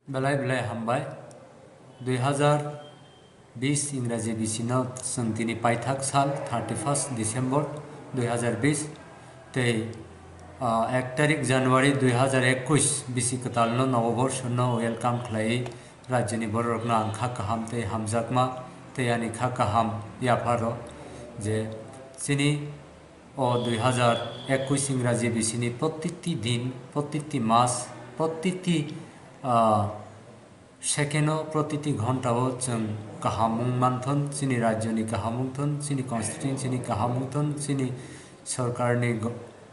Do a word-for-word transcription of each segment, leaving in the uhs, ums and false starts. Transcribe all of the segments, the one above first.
Belai belai hambai. Dui hazar bis Ingraji bisino chwng tini paithak sal thirty first December dui hazar bis tei, ah, ek tarik January dui hazar ekwis bisi kwtalno Noboborshono welcome khlaiwi rajyoni bororokno ang kha kaham tei hamjakma tei ani kha kaham yapharo je chini o dui hazar ekwis Ingraji bisini protikti din, protikti mas, protikti, ah, second-o, protikti ghonta-o chwng kaham wng manthon, chini rajyoni kaham wngthon, chini constituency-ni kaham wngthon, chini sorkarni go-,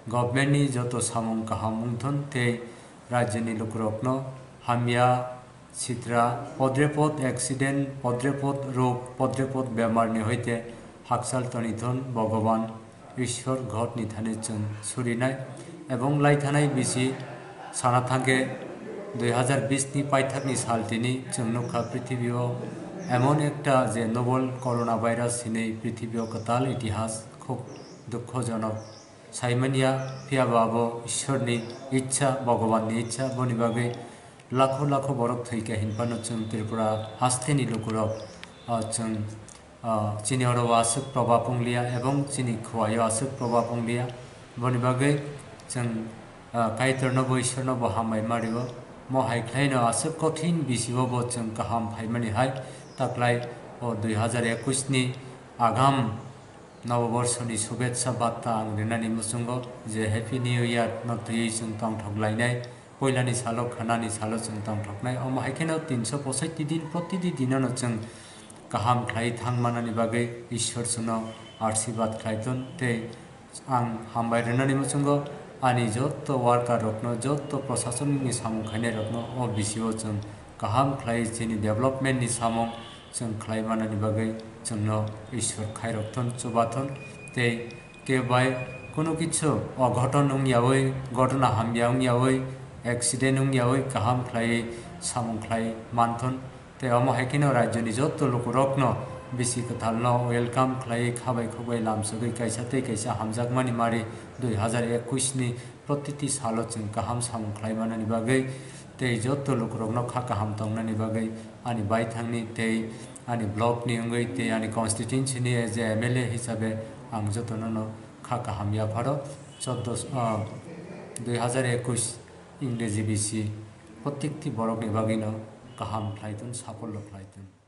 government-ni joto samung kaham wngthon tei rajyoni lukurokno hamya, sitra, podrepot accident, podrepot rog, podrepot bemarni hoite hakchal tonithon Bhogoban Ishwar Godni thani chwng surinai ebong laithanai bisi sana thangkhe dui hazar bis ni paithakni sal tini chwng nukha prithibio emon ekta je novel coronavirus hinwi prithibio kwtal itihas khub dukhojonok saimanya, phiyaba abo Ishwarni ichha, Bhogobanni ichha, boni bagwi lakho lakho borok thwikha hinphano chwng Tripura hasteni lukurok, ah, chwng, ah, chini oro o aswk probab wngliya ebong chini khuaio aswk probab wngliya. Boni bagwi chwng, ah, Kaitorno bo Ishwarno bo hambai mario. Mo hai khlaino aswk kothin bisio bo chwng kaham phaimani hai taklai o dui hazar ekwis ni agam Noboborsoni shubhechha barta ang rinani muchungo je Happy New Year no twiwi chwng tongthok lainai. Puilani salo khanani salo chwng tongthoknai. Omo hai kheno tinso posaiti din protiti dinono chwng kaham khlai thangmanani bagwi Ishwar chwngno ashirbad khlai thun tei ang hambai rinani muchungo ani jotto worker rokno, jotto proshasonni samung khainai rokno o bisio chwng kaham khlai chini development ni samung chwng khlai manani bagwi chwngno Ishwar khairok thun, chuba thun tei kebai kunu kichu oghoton wngyawi, ghotona hamya wngyawi, accident wngyawi kaham khlaiwi samung khlai manthun. Tei omo hai kheno rajyoni jotto lukurokno bisi kwthalno welcome khlaiwi khabai khukbai lamsogwi kaisa tei kaisa hamjakmani mari dui hazar ekwis ni protiti salo chwng kaham samung khlai manani bagwi tei jotto lukurokno kha kaham tongnani bagwi ani baithangni tei ani block ni wngwi tei ani constituency ni as a M L A hisabe ang jotono no kha kaham yapharo chordo, ah, dui hazar ekwis Ingreji bisi protikti borokni bagwino kaham khlai thun, safollo khlai thun.